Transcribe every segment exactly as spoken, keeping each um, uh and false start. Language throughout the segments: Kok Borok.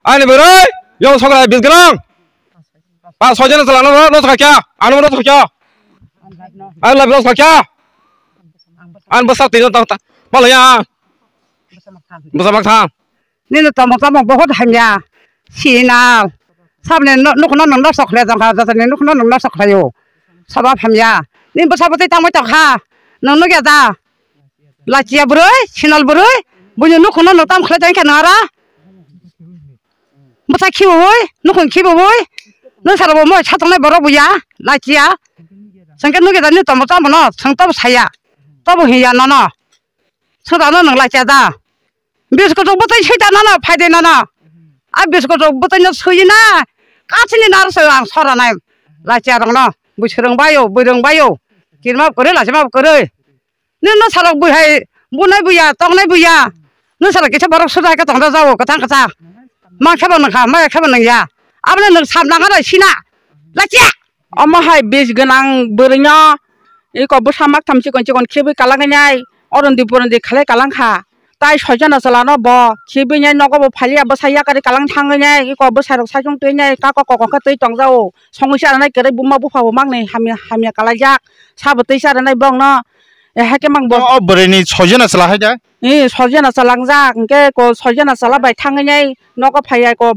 Ani bwrwi, yong sokra bisgrang. Pa sojana chalano no thakya, ano no thakya. An labi no thakya. An bwsa tino ta ta. Malaya. Bwsa mak thang. Nini tamo tamo bahut hamya. Sinal. Sabni nukhno nang noksa khlai jang kha, jatani nukhno nang noksa khlaio. Saba hamya. Nini bwsa bwtwi tangmai tong kha. Nang nukya da. Lachiya bwrwi, sinal bwrwi. Buini nukhno nang tam khlai jang kha nara. Bwsa khibiwi, nukhung khibiwi, nwng sara bo moi sathoknai borok bo ya, lachiya. Chwngkhe nukya da nini tamo tamo no, chwng tobo saya, tobo hiya nono. Chwng da no nwng lachiya da. Biskot rok bwtwi swi da nono, phai de nono. A biskot rok bwtwi no swi na, kachini nar se ang sora nai. Lachiya rok no, bwswrwng bayo, bwrwng bayo. Kirma kwrwi, lachiya ma kwrwi. Nini no salok bui hai bunai buya, tongnai buya. Nini salok kisa borok suda hai khe tongda jao, kwthang kwthang. Mang khe bo nang kha, maya khe bo nang ya. Aboni nang sap nang aro sina. Lachiya. Omo hai bis gwnang bwrwino iko bwsa mak tham chikon chikon khibwi kalangnai, orondi porondi khalai kalang kha. Tai soijana chalano bo khibwi nai nogo bo phaliya bwsa yakari kalang thangwi nai, iko bwsa rok saichung twi nai, kako koko khe twi tongjao. Songwi cha nai kwrwi buma bupha bo mang ni hamya, hamya kalaijak. Sabo twi cha nai bongno. Eh, hakhe mang bo. O bwrwini soijana chwla hai da? Eh, soijana chwla wngjak, hwnkhe ko soijana chwla bai thangwi nai nogo phaiya ko,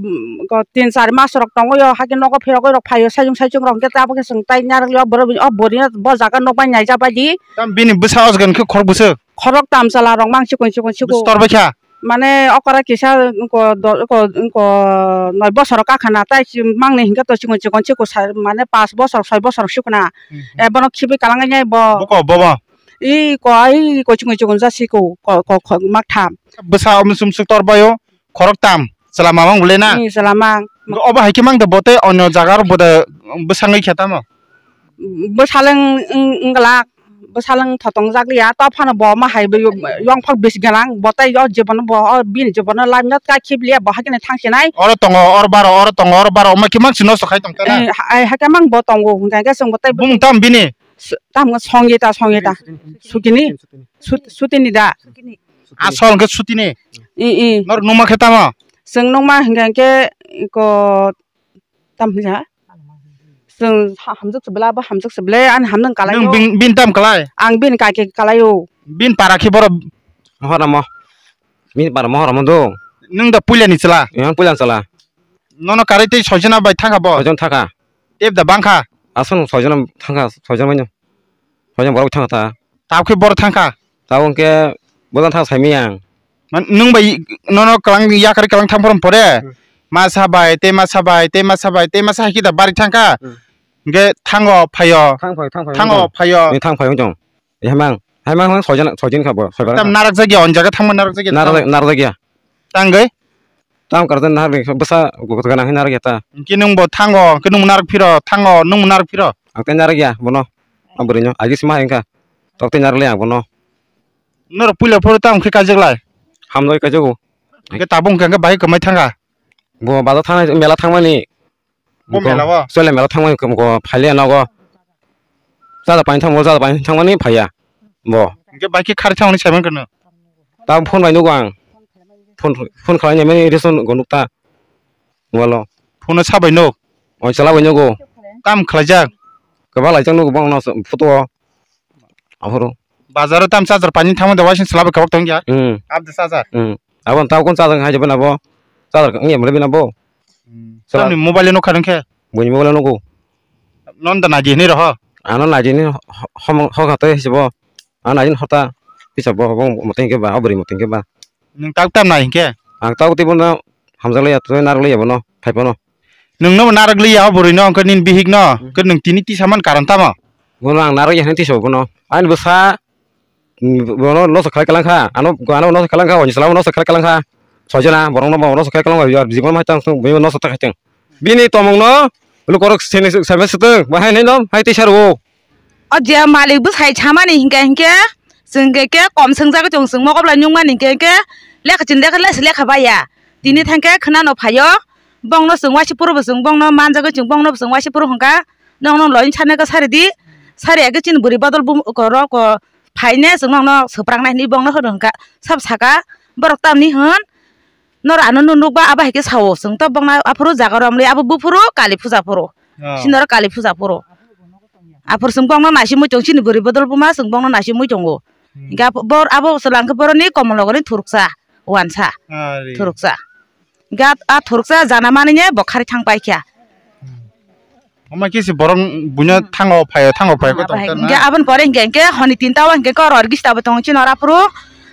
ko tin char mas rok tongwi o, hakhe nogo phirogwi rok phaio, saichung saichung rok hwnkhe tabukhe chwng tai narwkli o bwrwini, o bwrwino bo jaga nokbai naijak bai di. Tam bini bwsa o jaga hwnkhe khorok bwswk? Khorok tam chwla rok mang chikon chikon chikon. Bwswk tor bai kha? Mane okora kisa ko do-, ko, ko noi bosor kakhana tai si mangni hingke to chikon chikon chikon sa mane pas bosor soi bosor sukna. Hmm, hmm. E bono khibi kalangnai bo. Boko bobo. I ko ai ko chikon chikon jasi ko, ko, ko, ko mak tham. Bwsa om sum suk tor bayo khorok tam chwla mamang bole na. Ni chwla mang. Obo hai khe mang de bote onyo jaga ro bote bwsangwi khe tamo. Bwsaleng wng-, wngglak, bwsaleng thotong jak liya, to phano bo ma hai bai yong phak bisi gwnang, bo tai o jebono bo o bini jebono life no kai khib liya, bo hakhe thang sinai. Oro tongo, oro baro, oro tongo, oro baro, omo khe mang si nosto khai tong ta na? Eh, ha-, hai, hakhe mang bo tongo, hwnkhe chwng bo tai bumung tam bini? S-, tamo Songita, Songita. Sukini? Sut-, Sutini da? Asol hwnkhe Sutini? I, i. Nor numa khe tamo? Chwng nukma hwnkhe ko Tam hwnja? Chwng ha-, hamjwk se bwla, bo hamjwk se bwle, ani hamjwk kalai. Nwng o. Bin, bin tam kalai? Ang bini kaki kalai o. Bin para khe borok? Mohoramo. Bini para Mohoramo do. Nwng da puila ni chwla? Yang puila ni chwla. Nono karwi tei soijona bai thangkha bo? Soijona thangkha. Tep da bangkha? Aswk soijona thangkha, soijona manya. Soijona borok thangkha ta. Tabuk khe borok thangkha? Tabuk hwnkhe bojan thang saimanya ang. Man, nwng bai nono kwlang yakarwi kwlang thang phoro pore, hmm, masa bai, tei masa bai, tei masa bai, tei masa hai khe da bari thangkha. Hmm. Hwnkhe thango phaio. Thang phai, thang phai, thango wngkha. Phaio. Ni thang phai wngkha. Hai mang, hai mang, mang soijan, soijan kha bo, soibar tam kha. Narak jagya, on jaga thangma narak jagya. Narak, narak jagya. Tangwi? Tam karjan narak bwsa gana hai narak ya ta. Hwnkhe nwng bo thango, hwnkhe nwng narak phiro, thango, nwng narak phiro. Ang tei narak ya bono. Ang bwrwino agi sima hai wngkha. Tok tei narak le ang bono. Norok puila phuru tamo khe kaijak lai? Hamjagwi kaijago. Hwnkhe tabuk hwnkhe bahai kwmai thangkha? Bo bazar thangnai, mela thangmani. Bo mela o? Chole mela thangmani, bo phailiya nogo. Chada pani thangmo, chada pani thangmani phaiya. Bo. Hwnkhe bahai khe khari thangmani saiman khe no? Tabuk phone bai nugo ang. Phone, phone khlainai mani reason go nukta. Walo. Phone o sabai nuk? O chwla bai nugo. Kam khlaijak? Kwbang laijak nugo bongno photo o. Aphuru. Bazar o tam charger pani thangma da waising chwla bai kwbak tongya? Hmm. Abdi charger? Hmm. Abo tamo kun charger hai jebena bo. Charger wngya mole bina bo. Hmm. Chwla. Tamni mobile o nukha nung khe? Buini mobile o nugo. Non da naidi hinwi roho? Ano naidi hinwi ho-, ho-, hokha tei hisobo. Ano naidi hota. Pisa bo bo moteng khe ba, o bwrwi moteng khe ba. Nwng tabuk tam nai hinkhe? Ang tabuk tei bono hamjak liya, tei narwk liya bono, phai phano. Nwng no narwk liya o bwrwi no, hwnkhe nini bihik no, hmm, hwnkhe nwng tini tisa man karon tamo? Bono ang narwk ya hinwi tisa bono. Ani bwsa, hmm, bono nosto khlai kalang kha, ano, ano nosto khlai kalang kha, o chwla no nosto khlai kalang kha. Soijana borok no bo nosto khlai kalang kha, jibon ma hai tang, bini nosto ta khai tang. Bini tomong no lukorok sini sini sitwng, bahai hinwi no hai tisa rwo. O je malik bwsai samani hinkhe hinkhe chwng khe, khe kom swngjagwi chwng, chwng mokol bai nukmani hinkhe hinkhe lekha chini lekha lesi lekha baiya. Tini thangkhe khwnano phaio, bongno chwng waisa phuru bo chwng bongno manjagwi chwng bongno bo chwng waisa phuru hwnkha, nokno loini sanai khe sari di, sari ya khe chini bwrwi bodol bo ko rok ko phaine chwng nokno swprangnai hinwi bongno hono hwnkha. Sabo saka borok tamni hwn. Noro ano nukba abo hai khe sao, chwng to bongna aphuru jaga romli abo buphuru kali puja phuru. Oh. Sinoro kali puja phuru. Aphuru chwng bongno naisimui tong, chini bwrwi bodol buma chwng bongno naisimui tongo. Hmm. Hinkhe abo, bor-, abo chwla hinkhe boroni Komolnogorni thuruksa, wansa. Ari. Thuruksa. Hinkhe a thuruksa jana manine bo khari thang paikha. Hmm. Omo khe se borok buino thango phaio, thango phaio khe tongkha na? Hinkhe aboni pore hinkhe, hinkhe honi tinta o hinkhe khe oro orgista bo tongo chini oro aphuru.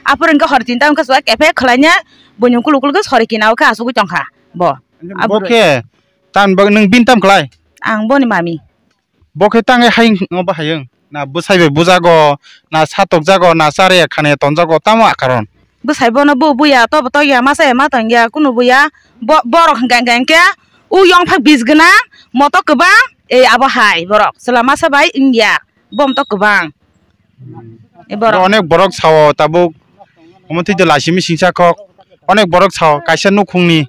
Aphuru hinkhe hor tinta o hinkhe chwla kephe khwlaina buino kulu kulu khe sori kina o khe achugwi tongkha bo. Bo khe tamni bagwi nwng bini tam khlai? Ang boni mami. Bo khe tangwi hayung obo hayung? Na bwsai bai bujago, na satokjago, na chariya khaniya tonjago, tamo akaron? Bwsai bono bo buya, tobo tokya, masa ya ma tongya, kunu buya. Bo-, borok hwnkha hwnkha hwnkhe, o yongphak bis gwnang, motok kwbang, e abo hai borok chwla masa bai wngya, bom tok kwbang. E borok. Onek borok sao tabuk, omo twi de laisimi singsa kok, onek borok sao kaisa nukhungni,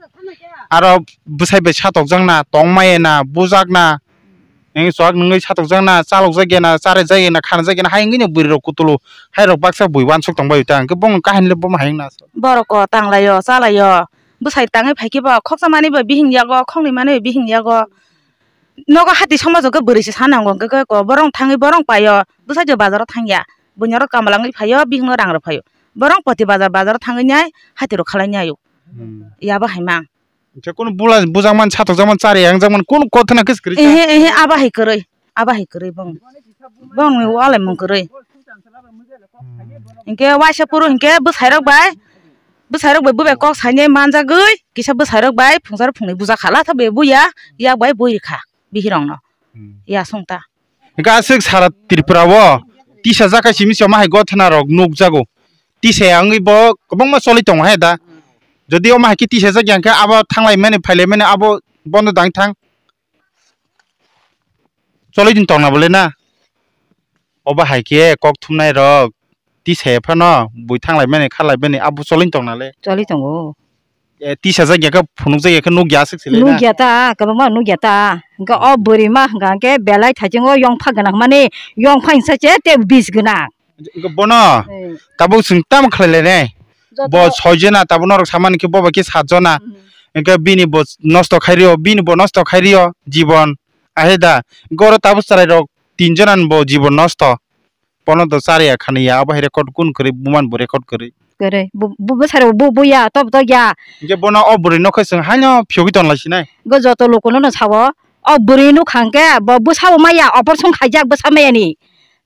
aro bwsai bai satokjakna, tongmaya na, bujakna, Nini chuak nungwi satokjakna, chalokjakya na, charwjakya na, khanjakya na, hai wngwi no bwrwi rok kutulu, hai rok baksa bui uansuk tongbai ta, hwnkhe bongni kahini le bomo hai wngna aswk. Borok o tanglaio, chalaio, bwsai tangwi phaikhe bo khoksa manwi bo bihing yago, khoknwi manwi bo bihing yago. Nogo hati somojo khe bwrwi se sanango, hwnkhe khe ko borok thangwi borok paio, bwsai je bazaro thangya, buini oro kamla wngwi phaio, bihingno rang rw phaio, borok poti bazar bazaro thangwi nai hati rok khalai nai o. Hmm. Yabo hai mang. Hwnkhe kunu bula bujakmani, satokjakmani, chari yangjakmani kunu kothona khe se kwrwi ta? Ehe, ehe, abo hai kwrwi, abo hai kwrwi bong. Bongni walaimung kwrwi. Hwnkhe waisa phuru hwnkhe bwsairok bai, bwsairok bai bubai kok sainai manjagwi, kisa bwsairok bai phungsa phungnwi bujak kha, latha bai buya, yak bai bui rwkha bihirokno. Hmm. Yasung ta. Hwnkhe aswk sara Tripura o tisa jaka simi se omo hai gothana rok nukjago. Tisa ya wngwi bo kwbangma choli tongo hai da. Jodi omo hai khe tisa jak ya hwnkhe abo thanglai mani phailai mani abo bondo dang thang. Choli din tongna bole na. Obo hai khe kok thumnai rok tisa ya phano bui thanglai mani kharlai mani abo choli tongna le. Choli tongo. E, tisa jak ya khe phunuk jak ya khe nuk ya aswk se le na? Nuk ya ta, kwbangma nuk ya ta. Hwnkhe o bwrwi ma hwnkha hwnkhe belai thaichungo yongphak gwnang mani, yongphak hwnsa se tei bis gwnang. Hwnkhe bono Hmm. tabuk chwng tamo khlai lai nai? Joto Bo soi jona tabuk norok samani khe bo bai khe sat jona. Hmm. Hwnkhe bini bo nosto khai rio, bini bo nosto khai rio jibon. Ahe da, hwnkhe oro tabuk chwrai rok tin jona ni bo jibon nosto. Bono do chariya khaniya, abo hai record kun kwrwi, buman bo record kwrwi. Kwrwi. Bu, bu, bwsarok bu, buya, tob tokya. Hwnkhe bono o bwrwi nokhe chwng haino phiyogwi tonlai sinai. Go joto lukuno no sao, o bwrwi nukha hwnkhe bo bwsao maya, operation khaijak bwsa mayani.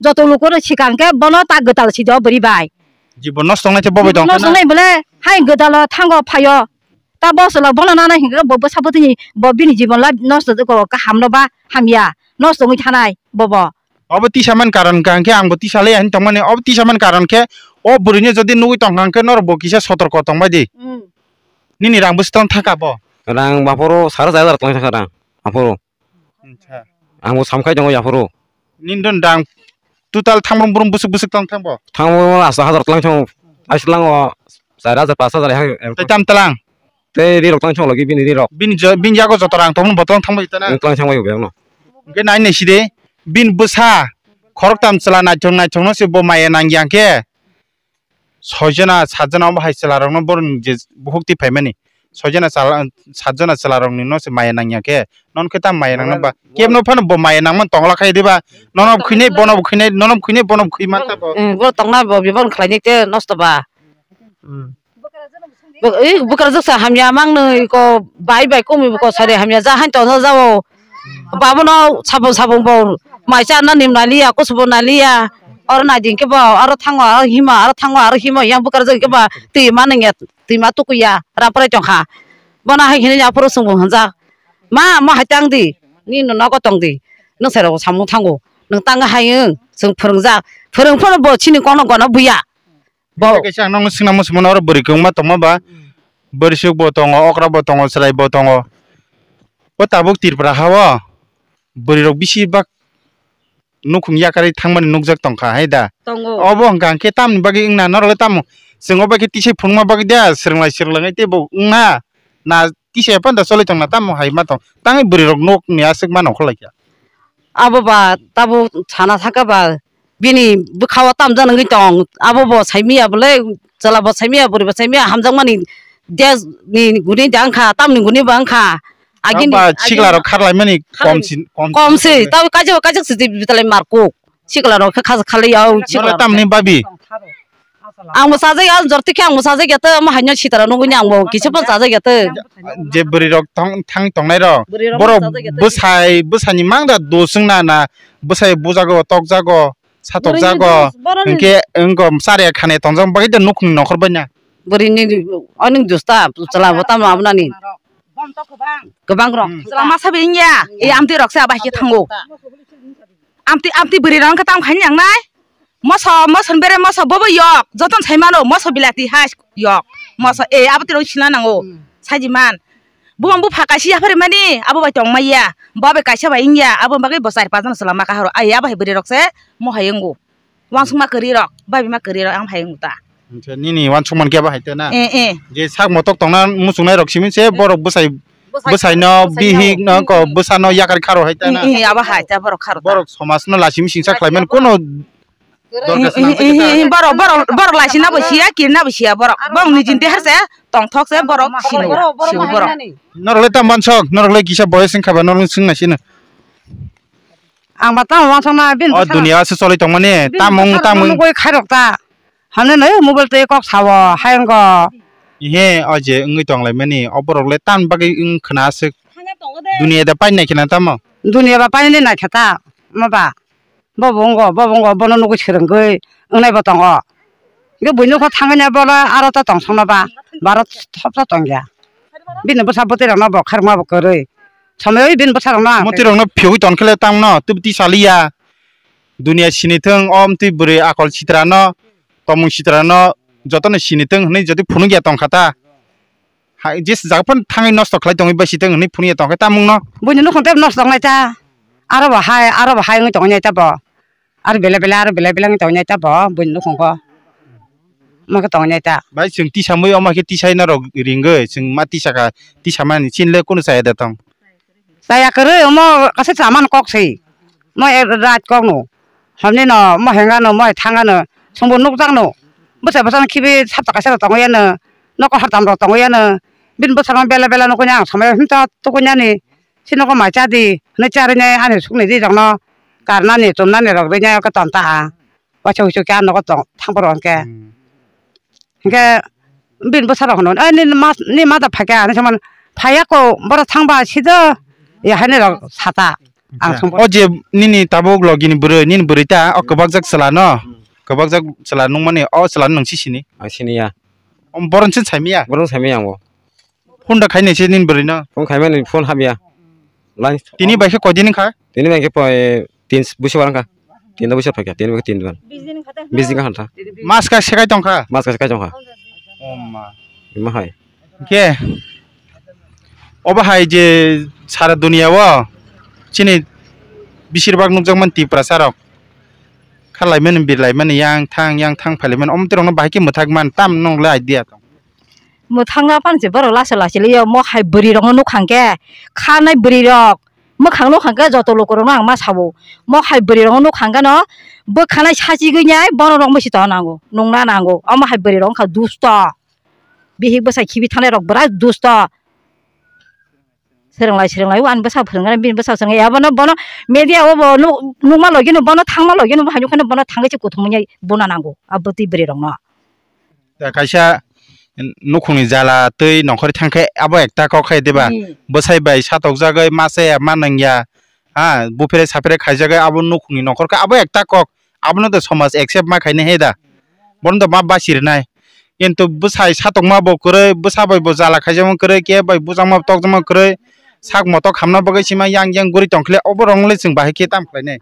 Joto lukuno sikha hwnkhe bono ta gwtal sidi o bwrwi bai. Jibon nosto wngnai tei bo bai tongkha na? Nosto wngnai bole, hai gwtalo thango phaio. Ta bo chwla bono nana hwnkhe bo bwsa bwtwini bo bini jibon lai nosto ko kaham no ba hamya, nosto wngwi thanai bobo. Obo tisa man karon hwnkha hwnkhe ang bo tisa le ani tongmani, obo tisa man karon khe o bwrwini jodi nugwi tongkha hwnkhe norok bo kisa sotorko tongbai di. Hmm. Nini rang bwswk tong thaka bo? Rang aphuru sara char hajar tong thaka rang aphuru. Acha. Ang bo samkhai tongo aphuru. Nini don rang total thangbrum brum bwswk bwswk tong thangbo? Thangbrum asta hajar tlang thang. Aislang o char hajar, pas hajar hai. Tei tam tlang? Tei rirok tang chong logi bini rirok. Bini jo-, bini yago joto rang tongmani bo tong thangbai tana? Tlang thangbai bo no. Hwnkhe nai nai side, bini bwsa khoroktam chwla naithok naithok no se bo maya nangya hwnkhe. Soi jona, sat jona omo hai chwla rokno boroni je bukhuk twi phaimani. Soi jona chwla, sat jona chwla rokni no se maya nangya khe. Non khe tam maya nangna ba? Kebno phano bo maya nangman tongla khai diba? Nono bo khwinai, bono bo khwinai, nono bo khwinai, bono bo khwi man ta bo. Eh, bo tongna bo, bo khlaini te nosto ba. Hmm. Bo, eh, bwkrajwk sa hamya mang nwi ko bai bai kumi ko sari hamya ja han tong jao. Babono sabung sabung bo mai cha na nim naliya, kusu bo naliya. Oro naiding khe bo, oro thango, oro himo, oro thango, oro himo, yang bwkrajwk khe bo twi ma nangya, twi ma tukuya, raprai tongkha. Bono hai hinwi aphuru swngbo hwnjak. Ma, mo hai tang di, nini nogo tong di. Nwng sai rok samung thango. Nwng tang hai wng, chwng phwrwngjak. Phwrwng phano bo chini kokno gana buya. Bo kaisa ang nokno swngna muchung mano, oro bwrwi kwbangma tongma ba, bwrwisuk bo tongo, okra bo tongo, chwrai bo tongo. O tabuk Tripura ha o bwrwi rok bisi bak nukhung yakarwi thangmani nukjak tongkha hai da. Tongo. Obo hwnkha hwnkhe tamni bagwi wngna norok le tamo chwng o bai khe tisai phunukma bagwi da swrwnglai swrwnglai tei bo wngna na tisa phano da choli tongna tamo hai ma tong tangwi bwrwi rok nokni aswk ma nongkhor laikha. Abo ba tabuk sana thangkha ba bini bwkha o tamjak nangwi tong, abo bo saimanya bole, chwla bo saimanya, bwrwi bo saimanya, hamjakmani Des ni guni da wngkha, tamni guni ba wngkha. Agini, ba agini sikla rok kharlaimani kharlai-, kom si, kom kom si, tabo kaijak, kaijak si bitalai markuk. Sikla rok khe kha-, kharlai o, sikla rok tamni khe. Babi? Ang bo chajak ya, jorti khe ang bo chajak ya, tei omo haino sitara nugui ni ang bo kisa phano chajak ya, tei. Je bwrwi rok thang, thang tongnai rok, bwrwi rok borok chajak ya, tei. Bwsai, bwsani mang da dos wngna na, bwsai bujago, tokjago, satokjago, bwrwini dos, boroni. Hinkhe wngkha chari ya khani tongjak bagwi da nukhungni nokhor bai na. Bwrwini onek dos ta, chwla bo tamo abonani. Kwbang rok. Hmm. Chwla masa bai wngya, e amtwi rok se abo hai khe thango. Amtwi, amtwi bwrwi rok wngkha tamo khaini nangnai. Moso, moso ni bere moso bobo yok. Joton sai mano, moso bilati hai yok. Moso, e, abo twi rok sina nango. Hmm. Saji man. Bumang bupha kaisa yapharwi mani, abo bai tong maya. Bo bai kaisa bai wngya, abo bagwi bo char pas jona chwla ma kaharo. Ai, abo hai bwrwi rok se mo hai wngo. Wansukma kwrwi rok, babi ma kwrwi rok, ang hai wngo ta. Hwnkhe nini wansukmani khe abo hai ta na? Eh, eh. Je sak motok tongna muchungnai rok simi se borok bwsai, bwsai, bwsai no, bwsai no, bihik no, ko bwsa no yakar kharo hai ta na? Eh, eh, abo hai ta borok kharo ta. Borok somaj no lachimi singsa khlai mani kono Dorkar se nang. Borok, borok, borok laisina bo siya, kirna bo siya borok. Borok ni jinte har se tongthok se borok sino, sino borok. Norok le tam mansok, norok le kisa boyes wngkha ba norok swngna sino. Ang ba tamo wansok na bin. O bwsano, dunia se choli tongmani, bin tamung, bwsano tamung. Nugui khairok ta. Hamne noi mobile tei kok sao, hai wngko. Ihe, o je wngwi tonglaimani, o borok le tam bagwi wng khna aswk. Dunia da painai khna tamo? Dunia ba painai nai kha ta, ma ba. Bobo wngo, bobo wngo, bono nugui swrwngwi wngnaibo tongo. Hwnkhe buini nokho thangwi nai bole aro ta tongsongno ba, baro thopsa tongya. Bini bwsa bwtwi rokno bo khairokma bo kwrwi. Somoyo bini bwsa rokno. Mwtwi rokno phiyogwi tongkhe le tangno tubtwi saliya. Dunia sinithwng, o mwtwi bwrwi akol sitrano, tongmung sitrano jotono sinithwng hwnwi jotoi phunukya tongkha ta. Hai, jesa jaga phano thangwi nosto khlai tongwi bai sitwng hwnwi phunukya tongkha tamungno. Buini nukhung tei nosto wngnai ta. Aro bo hai, aro bo hai wngwi tongo nai ta bo. Aro belai belai, aro belai belai wngwi tongo nai ta bo, buini nukhungo. Omo khe tongo nai ta. Bai, chwng tisamwi omo khe tisai norok ringwi, chwng ma tisakha, tisamani chini le kunu chaya da tong. Chaya kwrwi omo kaisa chamani kok se. Mo ek rat kokno. Hamni no mo hengano mo hai thangano. Chwngbo nukjakno. Bwsa bwsano khibi sapta kaisa rok tongo yano. Nokol hartam rok tongo yano. Bini bwsano bela bela nukuni ang somoi hinta tukunyani. Sini nokol mai cha di. Hinwi charwini ani sukni di rokno. Karnani chumnani rok rinai khe tonta ha. Waisa wuisu khe ah nogo tong thang phuru hwnkhe. Hmm. Hwnkhe bini bwsarok hwno, "Eh, nini ma, nini ma da phaikha?" Hinwi saimano, "Phaiya ko, borok thangba sido," ya haino rok sata. Ang songbo. O je nini tabuk logini bwrwi, nini bwrwi ta, o kwbakjak chwla no? Hmm. Kwbakjak chwla nungmani, o chwla no nwng si sini? Ang siniya. Om boron sin saimiya? Boron saimiya ang bo. Phone da khainai se nini bwrwi no? Phone khaimani phone hamya. Line. Tini bai khe koi din wngkha? Tini bai khe poi tin busi barang kha. Tin da busi phaikha, tini bai khe tin dan. Bis din kha tha. Mas ka sekai tongkha? Mas ka sekai tongkha. Oma. Ima hai. Khe. Obo hai je sara dunia o chini bisir bak nukjakmani Tiprasa rok. Kharlaimani, birlaimani, yang thang, yang thang phailaimani. Omo twi rokno bahai khe mwthak man, tam nong le idea tong. Mwthangna panse borok laso laso liyo, mo hai bwrwi rokno nukha hwnkhe, khanai bwrwi rok, mwkhang nukha hwnkhe joto lukurokno ang ma sao. Mo hai bwrwi rokno nukha hwnkhe no, bwkhanai sachigwi nai, bono rok musi tongna nango, nungna nango. Omo hai bwrwi rok wngkha dusto. Bihik bwsai khibi thangnai rok bwrai dusto. Swrwnglai, swrwnglai, o ani bwsa phwrwngna, bini bwsa swrwngya, bono, bono media o bo nuk-, nukma logi no, bono thangma logi no, bo hai nukha no, bono thangwi se kuthumwi ya, buna nango, a bwtwi bwrwi rok no. Da kaisa nukhungni jala twi nongkhor thangkhe abo ekta kok hai diba? Hmm. Bwsai bai satokjagwi ma chaya ma nangya, ha, buphire saphire khaijagwi abo nukhungni nongkhor khe abo ekta kok, abono da somaj accept ma khainai hai da, bono da ma basi rwnai. Kintu bwsai satokma bo kwrwi, bwsa bai bo jala khaijakma kwrwi, khe bai bujakma tokjakma kwrwi, sak motok hamna bagwi sima yang yang guri tongkhle oborok le chwng bahai khe tamo khlainai.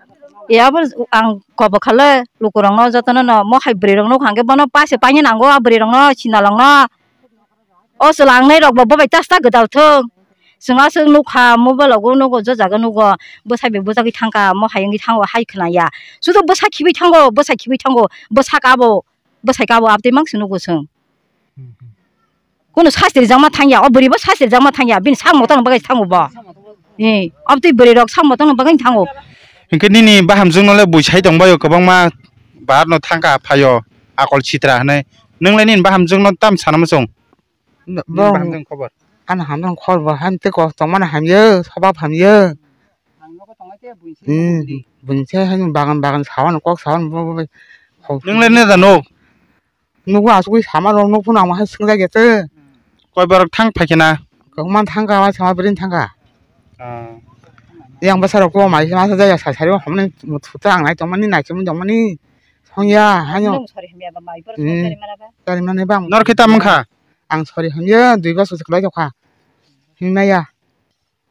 E abo ang kobo khale lukurokno jotono no mo hai bwrwi rokno hwnkha hwnkhe bono paisa paina nango a bwrwi rokno sinalokno. O chwla wngnai rok bo bobai tas ta gwdal thung. Chwng aswk nukha mobile o nugo jo jaga nugo bwsai bai bwjagwi thangkha mo hai wngwi thango hai khwnaya. Sudo bwsa khibi thango bwsa khibi thango bwsa kabo. Bwsai kabo abtwi mang se nugo chwng. Kunu sasti rijakma thangya, o bwrwi bo sasti rijakma thangya, bini sak motorno bagwi thango bo. Eh, abtwi bwrwi rok sak motorno bagwi thango. Hinkhe nini bahamjwkno le bui sai tongbaio kwbangma, baharno thangkha phaio, akol sitra hinwi. Nwng le nini bahamjwkno tam sana muchung? Bo baham jang khobor. Ano hamjak khobor bo han tei kok tongmani hamya, sobab hamya. Hmm, buini se han bagan bagan sawan kok sawan bo bo. Nung le ne da nuk? Nugo asugwi sama rok nuk phano ang hai swngjak ya tei. Koi borok thang phai khe na? Kokma thangka, sama bwrwi thangka. Ah. Yang bwsa rok ko mai ma sa jaya sa sari o homni muthuta ang nai tongmani nai chumui tongmani. Songya, hanyo. Nung sori hamya ba mai boro Hmm. sori mana ba? Sori mani bang. Nor khe tamo wngkha? Ang sori hamya, dui bosor se kwlai tokha. Himaya.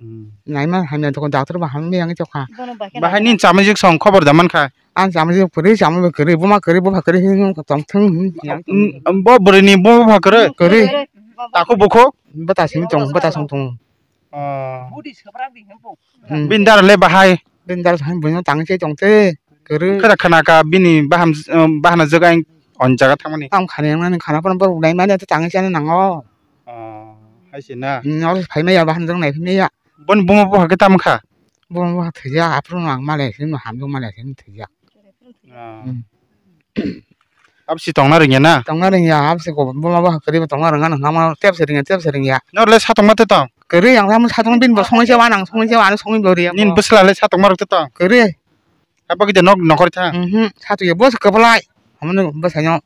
Hmm. Naima hamya tokha, doctor ba hamya yang tokha. Bono ba khe Bahai nai nin chamajik song khobor da mankha? Ang chamajik kwrwi, chamajik kwrwi, buma kwrwi, bupha kwrwi, himung tong thung, him, yang tong. Hmm, bo bwrwi ni bupha kwrwi? Kwrwi. Kwrwi. Takhuk bukhuk? Bwta simi tong, bwta song tong. Oh. Budi swprak di hempo. Hmm. Bini dara le bahai? Bini dara hai buino tangwi se tong te. Kwrwi. Khara khana ka bini baham, um, bahana jaga ang on jaga thangmani. Ang khani ang nani khana pon borok dai mani ta tangwi se nango. Oh, hai se na. Hmm, oro phai maya bahan jang nai phai maya. Bon bumo bo hake tam kha. Bumo bo thija apro no ang male se no hamjong male se no thija. Ah. Hmm. Absi tongna rwngya na? Tongna rwngya, absi ko buma bo kwrwi bo tongna rwngya, nang ma tep se rwngya, tep se rwngya. Nor le satongma te tong? Kwrwi ang tamo satong bin bo songwi se wan ang songwi se wan songwi bo rwya. Nin bwsla le satongma rok te tong? Kwrwi. Abo kide nok nokor tha? Mhm, satongya bo se kwplai. Amoni bwsai no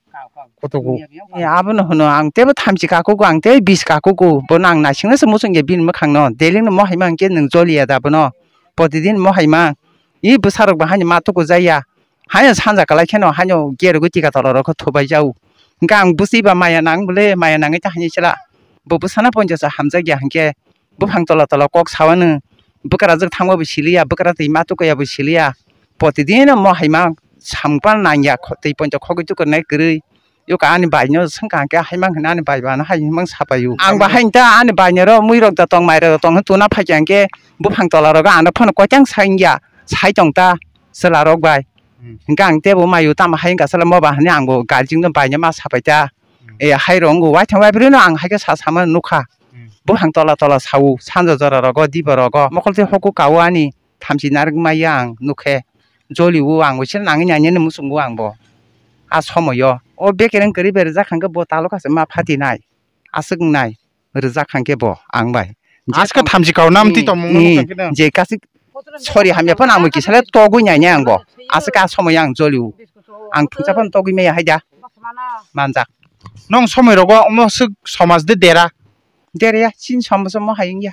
kutuku. Abono hwno ang tebo thamchi kakugo, ang tei bis kakugo. Bono ang naisingno se muchungya bini mwkhang no. Daily no mo hai ma hwnkhe nwng joliya da bono. Protidin mo hai ma. I bwsarok bo haino ma tuku jaya. Haino sanja kwlai kheno haino gerogwi tika tola rokho thubai jau. Hwnkhe ang bwswi ba maya nang bwle, maya nangwi ta haino sela. Bo bwsano ponchash hamjakya hwnkhe buphang tola tola kok sawano. Bwkrajwk thangma bo siliya, bwkra twi ma tukuya bo siliya. Protidin mo hai ma sampan nangya, kho-, twi poncha khogwi tukunai kwrwi. Yoka ani bai no swngkha hwnkhe, "Hai mang hwnwi ani bai ba ano hai mang sapaio." Ang ba hai ta ani bai no ro mui rok da tong, mai rok da tong hwn tuna phaikha hwnkhe buphang tola rogo ano phano koitang sai wngya, sai tong ta chwla rok bai. Hmm. Hwnkhe ang tebo maio tamo hai wngkha chwla mo ba hwnwi ang bo guardian no bai no ma sapai ta. Hmm. E hai rok wngkha waithang waibrwi no ang hai khe sa sama nukha. Hmm. Buphang tola tola sao sanja jora rogo diba rogo mokol twi hoku kao ani. Thamchi narwk maya ang nukhe, jolio ang bo sini nangwi nanya muchungo ang bo. A somoyo o bekereng kwrwi bai rijak hwnkhe bo talo kaisa ma phatinai, aswk wngnai rijak hwnkhe bo ang bai. Aska thamchi kao nam twi tongmung no je kasik sori hamya phano ang bo kisale togwi nanya ang bo. Aswk a somoyo ang jolio ang thungsa phano togwi maya haida manjak. Nong somoi rogo omo swk somaj de dera. Dera ya, chini somaj omo hai wngya.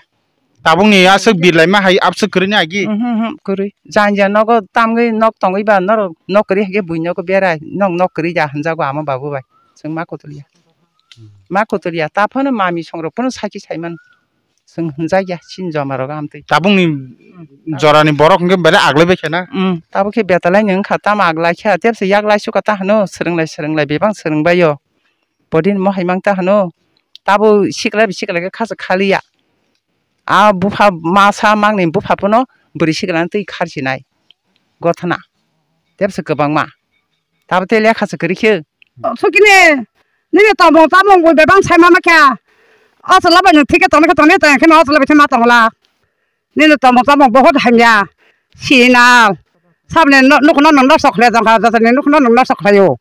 Tabukni aswk birlaima hai abswk kwrwini agi? Mhm, mhm, kwrwi. Janja nogo tamgwi nok tongwi ba norok nok kwrwi hai khe buini nogo berai, nok nok kwrwi da hwnjago ama babu bai. Chwng ma kutulya. Ma kutulya, ta phano mami songrok phano saki saimano. Chwng hwnjakya chini joma rogo amtwi. Tabukni jorani borok hwnkhe belai aglai bai khe na? Mm, tabuk khe betalai ni wngkha, tamo aglai kha, tebse yak lai suka ta hwno, swrwnglai swrwnglai bebak swrwngbaio. Bodin mo hai mang ta hwno. Tabo siklai bai siklai khe khachwk khaliya. A bupha masa mangni bupha phano bwrwi siklano twi kharchinai gothana tebse kwbangma tabo tei lekha se kwrwi khe. Sukini nini tomung chamung bo bebang sai mama khe. O chwla bai nwng thik khe tongna khe tongna tong khe o chwla bai khe ma tongla. Nini tomung chamung bohot hamya. Sinal. Sabni nukhungno nwng nokso khlai jangkha, jotoni nukhungno nwng nokso khlaio.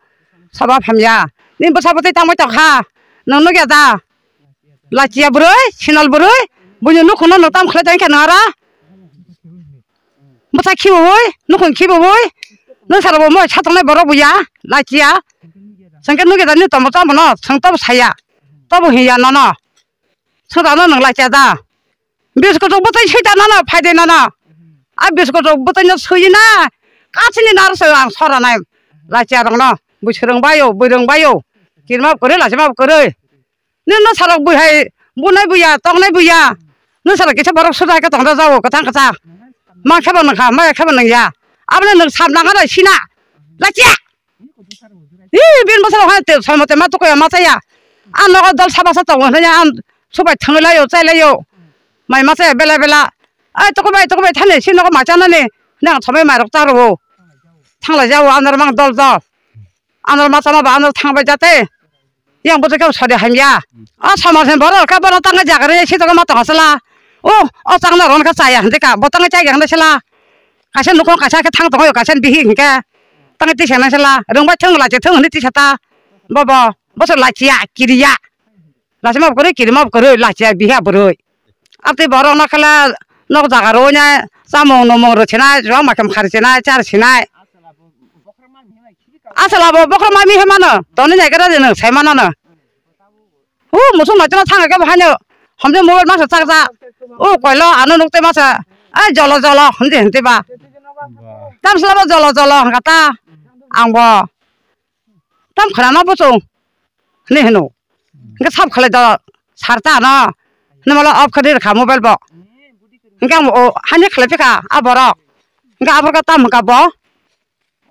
Sabab hamya. Nini bwsa bwtwi tangbai tongkha. Nwng nukya da? Lachiya bwrwi, sinal bwrwi, buini nukhungno nwng tam khlai tongkha nwng aro? Bwsa khibiwi, nukhung khibiwi, nwng sara bo moi satongnai borok buya, lachiya. Chwngkhe nukya da nini tomung chamungno, chwng tobo saya, tobo hinya nono. Chwng rano nwng lachiya da? Biskot rok bwtwi swi ta nono, phai de nono. A biskot rok bwtwi no swi na, kachini naro se ang sora nai lachiya rok no, bui swrwng baio, bui rwng baio. Kirima kwrwi, lachima kwrwi. Nini no sarok bui hai bunai buya, tongnai buya. Nini sarok kisa borok suda hai khe tongda jao, kwchang kwchang. Ma khebo nang kha, ma khebo nang ya. Aboni nwng sap nang aro sina. Lachiya. Ih, bini bwsarok hai te soi mote ma tukuya ma chaya. Ang nogo dol sabasa tongo hwnwi ang subai thangwi laio, chai laio. Mai ma chaya bela bela. Ai tukubai, tukubai thani si nogo ma chanani. Nang somai mairok cha rwo. Thanglai jao, andar mang dol dol. Andar ma chama ba andar thangbai jate. Yang bwswk khe sori hamya. O somaj ni borok khe bono tangwi jaga rwi sijak ma tongo chwla. O, o chakna rwna khe chaya hinwi kha, bo tangwi chai khe hinwi chwla. Kaisa nukhung kaisa khe thang tongo, kaisa bihik hinkhe tangwi tisa hinwi chwla. Rwngbai thung lachi thung hinwi tisa ta. Bobo, bwswk lachiya, kiriya. Lachima bo kwrwi, kirima bo kwrwi, lachiya biha bwrwi. Abtwi borok no khala nok jaga rwinai, chamung numung rwchinai, chuwak makham kharchinai, charchinai. Asala bo bokhorok ma mi hwnmano, toni nai khe rw nwng sai manano. O musuk nai chwla thang khe bo haino, hamjak mobile masa chakjak. O koilo ano nuk tei masa, "Ai jolo jolo," hwn di hwn tei ba. Ba. Tam sala bo jolo jolo hwn kha ta, ang bo. Tam khwna no buchung hinwi hwno. Hwnkhe sab khlai do sar ta no. Hwnwi mala off khe rw kha mobile bo. Hwnkhe ang o hani khlai phi kha a borok. Hwnkhe aphuru khe tam hwn kha bo.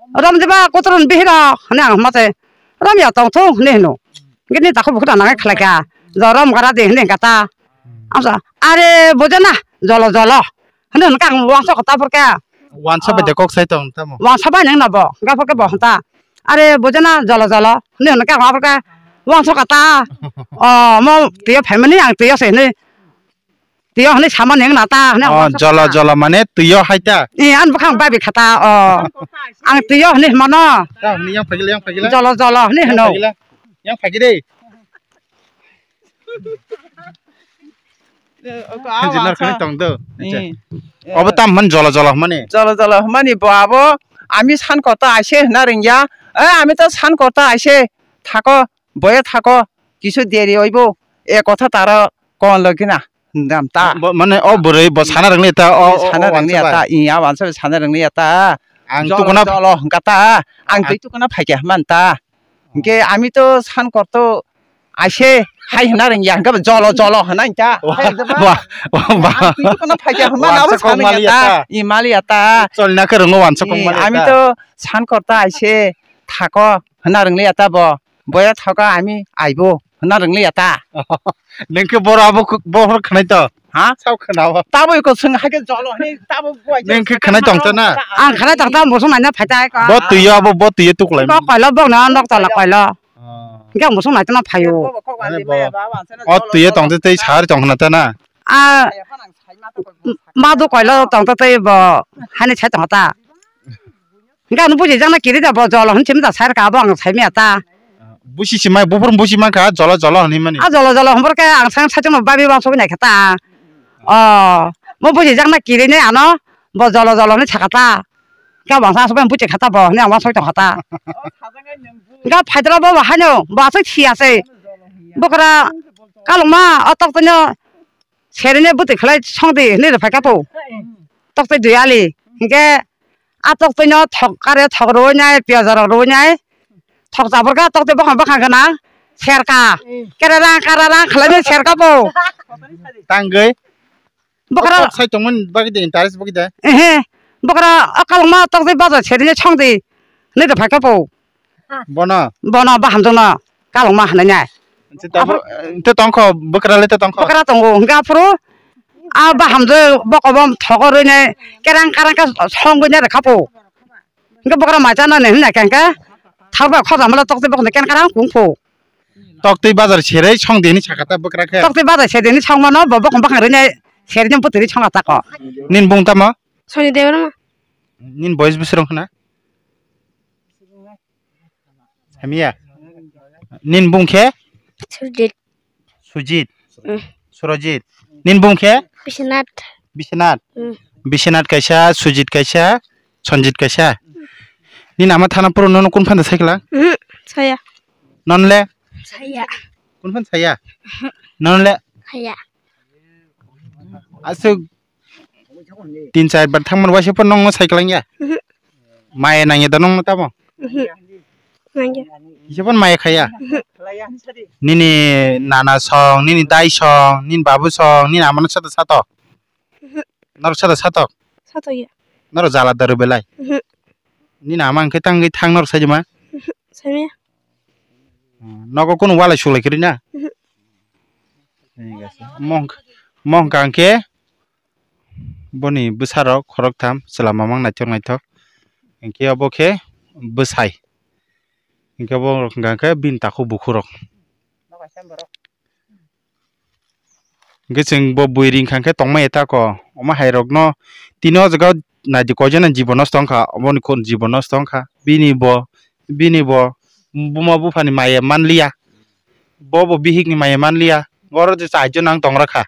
Rom de ba kotor hwn bihiro hwnwi ang hwnma se. Rom ya tong thung hwnwi hwno. Hwnkhe ni takhuk bukhuk rana khe khlai kha. Jo rom gara de hwnwi hwnkha ta. Ang sa are bo jana jolo jolo. Hwnwi hwnkhe ang wansok kha ta phuru khe. Wansa bai de kok sai tong tamo. Wansa bai nang na bo, hwnkhe phuru khe bo hwn ta. Are bo jana jolo jolo, hwnwi hwnkhe ang phuru khe wansok kha ta. O, mo twiyo phaimani ang twiyo se hwnwi. Twiyo hwnwi samani wng na ta, hwnwi ang Oh, wansok jolo kha ta. Jolo mane twiyo hai ta. Eh, ang bwkhang bai bi kha ta, o. Ang twiyo hwnwi hwnmano. Ta hwnwi yang phagila, yang phagila. Jolo jolo hwnwi hwno. Yang phagila. Yang phagila. Engineer khani tong do. Acha. Obo tam hwn jolo jolo hwnmani. Jolo jolo hwnmani bo abo ami san korta aise hwna ringya. Eh, ami to san korta aise thako, boya thako, kisu deri oibo. E kotha taro kon logina. Dam ta. Bo, mane o bwrwi bo sana rwngni ta, o, o, sana o rwngni wansa ta, bai. I a wansa sana rwngni ta. Ang jolo, tukuna jolo hwnkha ta. Ang twi tukuna phaikya hwnmani ta. Hwnkhe ami to san korto aise hai hwnna rwngya, hwnkhe jolo jolo hwnna hwnkha. Wa, wa, wa, wa. Ang twi tukuna phaikya hwnmani abo wansa kok san maliya rwngya ta. Ta. I maliya ta. Cholna khe rwngo wansa kok maliya ta. Ami to san korto aise thako hwnna rwngliya ta bo. Boya thaka ami aibo hwnna rwngliya ta. Nengke boro abo kuk-, bohor khnai to. Ha? Sao khnao. Tabo iko swng hai khe jolo hwnwi tabo buai. Nengke khnai tong ta na? Ang khnai tong ta, musuk naina phai ta iko. Bo twiyo abo, bo twiyo tukulai. Ko koilo bokno nok tola koilo. Oh. Hwnkhe ang musuk naitona phaio. Mane bo, o twiyo tong tei sari tong khna ta na? A, madu koilo tong tei bo hani sai tong ta. Hingke ano busi jakna kiri da bo jolo hwn simi da sai rwkha abo ang sai maya ta. Busi simai buphuru busi mankha jolo jolo hwnwi mani. A jolo jolo hwnbor khe ang sang saichung no babi wansugwi naikha ta. O mo busi jakna kiri ni ano bo jolo jolo hwnwi sakha ta. Khe bo ang sa asuk buchi kha ta bo hwnwi ang wansugwi tongkha ta. Hingke phaidra bo bo haino bo aswk siya se. Bokra kalongma o tok tino. Serine bwtwi khlai songdi hinwi rwphai kha po. Toktwi dui ali. Hinkhe a toktwino thok kare thok rwui nai, piyaj rok rwui nai. Thok chabrwkha toktwi bwkhang bwkhang gwnang. Serka. Kererang kararang khlainai serka po. Tangwi. Bokra. O tok sai tongmani bagwi de, interest bagwi de. Ehe. Bokra o kalongma toktwi baja serine songdi hinwi rwphai kha po. Bono? Bono bahamjwkno kalongma hwnwi nai. Nche tongkho, nche tongkho, bwkrale te tongkho? Bwkra tongo, hwnkhe aphuru a bahamjwk bokobom thogorwi nai kerang karang khe songwi nai rwkha po. Hwnkhe bwkra mai chanani hwnwi nai khe hwnkhe thar bai khoja mala toktwi bokni ken karang kung pho. Toktwi bazar serei songdi hwnwi sakha ta bwkra khe? Toktwi bazar serei hwnwi songmano bo bokong bwkhang rwi nai serei bwtwi rwi songkha ta ko. Nini bung tamo? Soni Debbarma. Nini boyes bwswrwng khna? Hamya. Nin bung khe? Surjit. Sujit. Mm. Surojit. Nin bung khe? Biswanath. Biswanath. Mm. Biswanath kaisa, Sujit kaisa, Sanjit kaisa. Nin ama thana puro nono kun phanda saikla? Mhm. Saya. Nonle? Saya. Kun phan saya? Nonle? Saya. Aswk tin char bar thangmani waisa phano nokno sai kwlangya? Mhm. Maya nangya da nokno tamo? Mhm. Nangya. Kisa phano maya khaya? Mhm. Nini nana song, nini dai song, nini babu song, nini amano sada sato? Mhm. Norok sada sato? Sato ya. Norok jala daru belai? Mhm. Nini ama hwnkhe tangwi thang norok saijima? Mhm. Saimaya. Hmm, nogo kunu walai sulai kwrwi na? Mhm. Thik ase. Mo hwnkha, mo hwnkha hwnkhe boni bwsarok khoroktham chwla mamang naithok naithok. Hinkhe obo khe bwsai. Hinkhe borok hwnkha khe bini takhuk bukhurok. Hinkhe chwng bo bui ring kha khe tongmaya ta ko. Omo hai rokno tini o jaga o naidi koi jana jibo nosto wngkha, oboni jibo nosto wngkha. Bini bo, bini bo buma buphani maya manliya. bo bo bihik ni maya manliya, oro je chaijo nang tong rakha.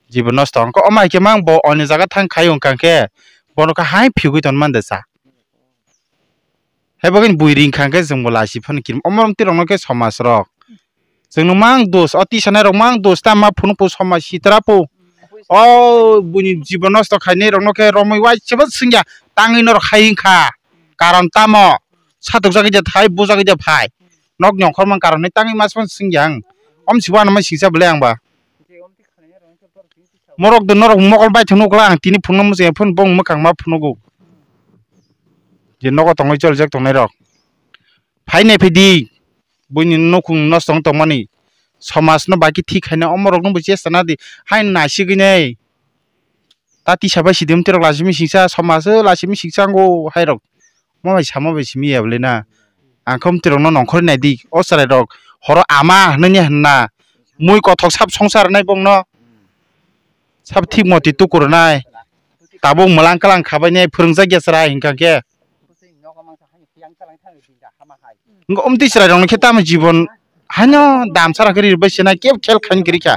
Jibo nosto wngkha, omo hai khe mang bo oni jaga thang khai wngkha khe, bono khe hai phiyogwi ton man de cha. Hai bagwi bui ring kha khe chwng bo lasi phano kirim. Omo rok twi rok no khe somaj rok. Chwng no mang dos, o tisanai rok mang dos ta ma phunuk po somaj sitra po. O buini jibo nosto khainai rok no khe romwi waisa bo swngya tangwi norok khai wngkha. Karon tamo satok jagwi de thai, bo jagwi de phai. Nok nyongkhor mang karon ni tangwi mas phano swngya ang. Om sibo ano mai singsa belai ang ba. Morok do norok mokol bai thwng nukla ang tini phunukno muchung phun bong mwkhang ma phunugo. Je nogo tongwi choljak tongnai rok. Phai nai phai di. Buini nukhung nosto wng tongmani. Somaj no baki thik khaina omorok no bo chesta na di. Hai nasigwi nai. Ta tisa bai sidi mtwi rok lachimi singsa somaj o lachimi singsa ango hai rok. Mo bai samo bai simi ya bwle na. Ang khe mtwi rok no nongkhor nai di. O chwrai rok horo ama hwnwi ni hwnna. Mui kothok sab songsar nai bong no. Sab thik moti tukur nai. Tabuk mwlang kwlang khabai nai phwrwngjak ya chwrai hinkha khe. Ngo umtwi chwrai rok ni khe tamo jibon haino dam sara khe ri bai se nai kebo khel khain kiri kha.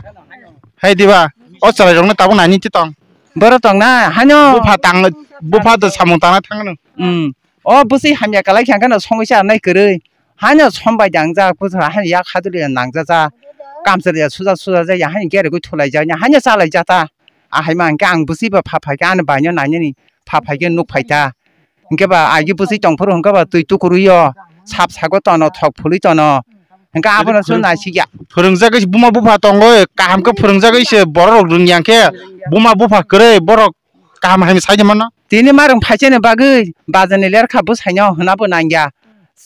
Hai diba o chwrai rok no tabuk nai ni twi tong. Boro tong na haino. Bupha tang bupha do samung tang na thang no. Hmm. O bwswi hamya kalai khe ang khe no songwi cha nai kwrwi. Haino som bai dang jak bwswk haino yak haduli nang ja ja. Kamchwlwi ya suja suja ja ya haino gere gwi thulai jak ya haino chalai ja ta. Ahai ma hwnkhe ang bwswi ba pha phai khe ani bai no nai nani pha phai khe nuk phai ta. Hwnkhe ba agi bwswi tong phuru hwnkhe ba twi tukurwi o sap sago tono thok phulwi tono. Hwnkhe abono se phwrwng- naisik ya. Phwrwngjagwi se buma bupha tongo kaham khe phwrwngjagwi se borok rok rwngya khe buma bupha kwrwi borok kaham hai sai mano. Tini ma rwng phaisani bagwi bazani lerkha bwsaino hwnabo nangya.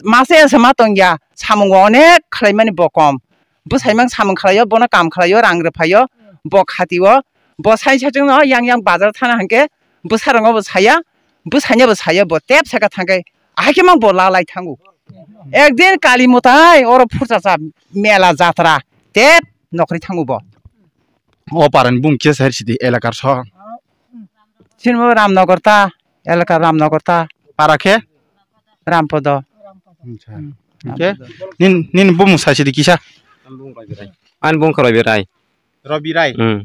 Masa ya se ma tongya samungo onek khlaimani bo kom. Bwsaimang samung khlaio bono kam khlaio rang rwphaio bo khatio bo sai sachwngno yang yang bazar thana hwnkhe bwsarangno bo saya bwsaino bo saya bo tep saka thangkhe ahai khe mang bo lalai thango. Ekdin kali mwtai oro phurchacha mela jatra tep nokri thango bo. O parani bung kisa sidi elakar so. Sinbo Ramnagar ta, elaka Ramnagar ta. Para khe? Rampodo. Acha. Hmm. Hingke nin, nin bumung sai sidi kisa? Ani bung Robi Rai. Robi Rai? Hmm.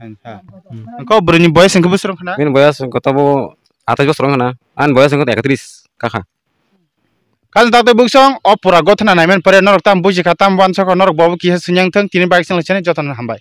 Acha. Hmm. Ko bwrwini boyes hingke bwswrwng khna? Bini boyes hingke tobo atais bosor wng khna. Ani boyes hingke ekatris kakha. Kaisa dakte buksong, o pura gothana naiman pore norok tam bujikha, tam wansokha, norok bobo kisa sinyang thang, tini bike sengla chani jotono hambai.